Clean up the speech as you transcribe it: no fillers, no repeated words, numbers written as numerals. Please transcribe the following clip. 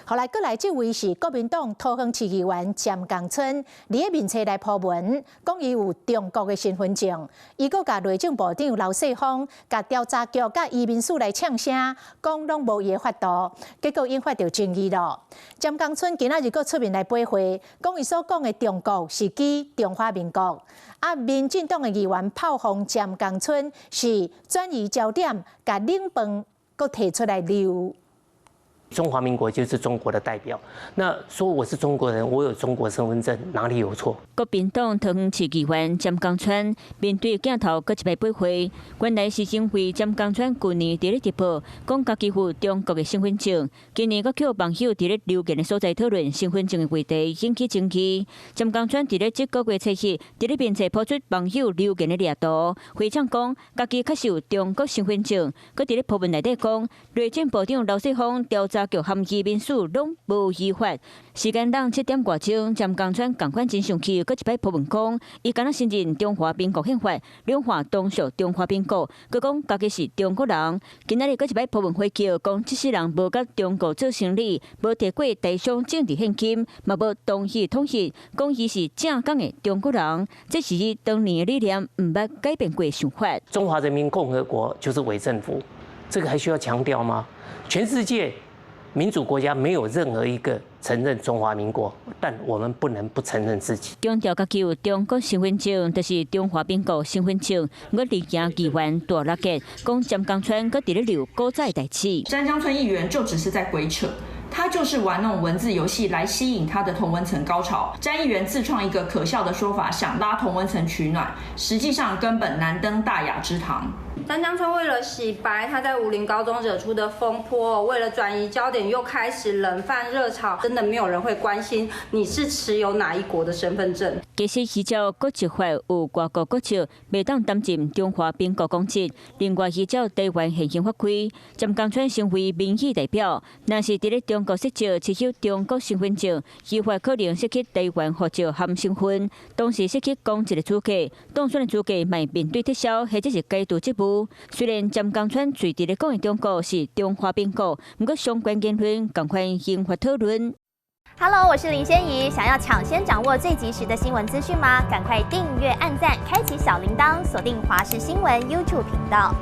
後來閣來這位是國民黨桃園市議員詹江村，佇咧面冊來 po 文，講伊有中國的身份證，伊閣共內政部長劉世鋒、共調查局、佮移民署來嗆聲，講攏無伊的法度，結果引發著爭議咯。詹江村今仔日閣出面來駁話，講伊所講的中國是指中華民國。啊，民進黨的議員炮轟詹江村是轉移焦點，共冷飯閣提出來溜。中華民國就是中國的代表，那說我是中國人，我有中國身份證，哪裡有錯？國民黨桃園市議員詹江村面對鏡頭，閣一擺駁話，原來是因為詹江村舊年佇咧直播，講家己有中國的身份證，今年閣予網友佇咧留言的所在討論身份證的話題，引起爭議。詹江村佇咧這個月初七，佇咧面冊 po 出網友留言的掠圖，回嗆講家己確實有中國身份證，閣佇咧 po 文內底講，內政部長劉世鋒調查局和移民署攏無依法。時間到7點外鐘，詹江村仝款真生氣，閣一擺 po 文講，伊敢若承認中華民國憲法，兩岸同屬中華民國，閣講家己是中國人。今仔日閣一擺 po 文回擊，講這世人無佮中國做生理，無提過台商政治獻金，嘛無同意統一，講伊是正港的中國人，這是伊當年的理念，毋捌改變過想法。中華人民共和國就是偽政府，這個還需要強調嗎？全世界民主國家沒有任何一個承認中華民國，但我們不能不承認自己。強調家己有中國身份證，就是中華民國身份證。我力行議員大力傑講，詹江村閣佇咧溜古早代誌。詹江村議員就只是在鬼扯，他就是玩弄文字遊戲來吸引他的同溫層高潮。詹議員自創一個可笑的說法，想拉同溫層取暖，實際上根本難登大雅之堂。詹江村為了洗白他在武陵高中惹出的風波，為了轉移焦點，又開始冷飯熱炒，真的沒有人會關心你是持有哪一國的身份證。其實依照國籍法有外國國籍，袂當擔任中華民國公職。另外依照台灣現行法規，詹江村身為民意代表，若是佇咧中國設籍持有中國身份證，依法可能失去台灣護照和身份，同時失去公職的資格，當選的資格嘛面對撤銷或者是解除職務。雖然詹江村嘴佇咧講的中國是中華民國，毋過相關言論仝款引發討論。 Hello，我是林仙怡，想要搶先掌握最及時的新聞資訊嗎？趕快訂閱、按讚、開啟小鈴鐺，鎖定華視新聞 YouTube 頻道。